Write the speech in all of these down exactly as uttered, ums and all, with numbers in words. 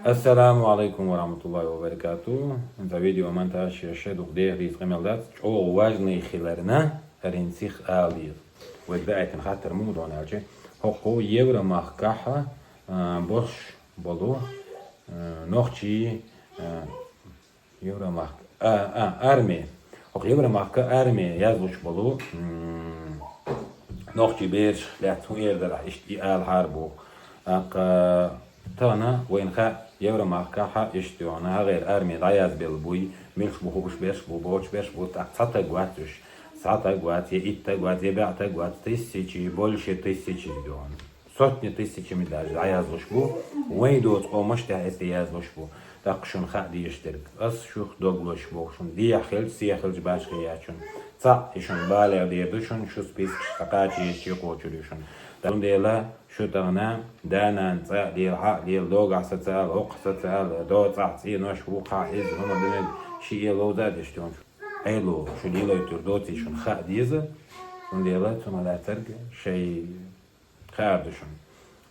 Ассаламу алейкум ва рахматуллахи ва баракату. ХӀанз видео монтаж еш дукха дехар деза къамаьл дац, чӀоагӀа важный хиларна, хӀарин сих ала деза. Вай даийтина хаттар муха да аьлча, хӀокху Евромахкахьа, а, бош болу, а, нохчий, а, Евромахка. А, а, арми. ХӀокху Евромахка арми яздеш болу, м, нохчий бераш лаьцна хӀун эр дара, иштта и алахьара боху. ТӀаккха тахана вайна хаьа, Евромахкахьа иштта ю хьуна, хьагӀера арми дӀаязбелла буй, милаш бу хууш берш бу, боцуш берш бу, тӀаккха цхьа таг вац уьш. Цхьа таг вац, я итт таг вац, я бӀе таг вац, тысячи, больше тысячи ю хьуна. Сотни тысячами даже дӀаяздеш бу, вайн доцу къомаш тӀехь эцде яздеш бу. ТӀаккха шуна хаа дезаш дерг. Ас шух дог лозуш боху шуна, дехьа хилча, сехьа хилча башха яц шуна. Цхьаъ и шуна балех дер ду шуна, шу спискаш цхьа кхача еза чекхочур ю шуна. Цундела шу тахана да-нана цӀа а лела, хьа а лела, догахь са ца ала, хӀокху са ца ала, до цӀахь цӀенош ву, кхахь иза, хӀума ду мега, ши э ловза а деш тончу. Ӏело, шу лелойтур доций шуна хаа деза, цундела цунах лаьцарг шайн хаар ду шуна.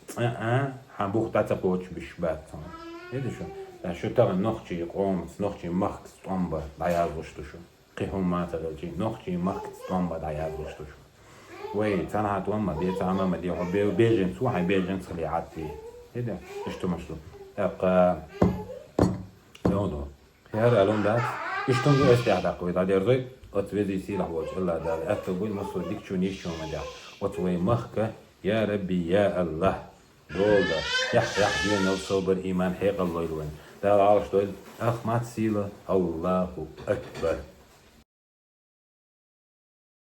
ЦӀа а хьан бух дӀа ца кхочуш беш бац цунах. Хеза шу? Ткъа шу тахана нохчий къомаца, нохчий махкаца тӀом бан дӀаяздеш ду шу. Кхин хӀумма а ца хилчий, нохчий махкаца тӀом бан дӀаяздеш ду шу. Вай, цхьанхьа тӀом ма де, цхьанхьа ма де, хьо бе-, беженец ву, хьайн беженцах ле хьатти. Хеза? Иштта хӀумаш ду. ТӀаккха, хӀун ду? ХӀара алун дац. Иштта хӀун ду, ас тӀехь даккха вай дӀадерзой, оцу везий сийлахь волчу АллахӀ Дала аьтто буй массо дикачунна, йисачунна ма дехь. Оцу вай махка, я Рабби, я АллахӀ, дола дан, яхь-яхь доьналла, собар, иман, хьекъал лойла вайна. Дала Ӏалаш дойла, ах мат сийла, Аллаху акбар.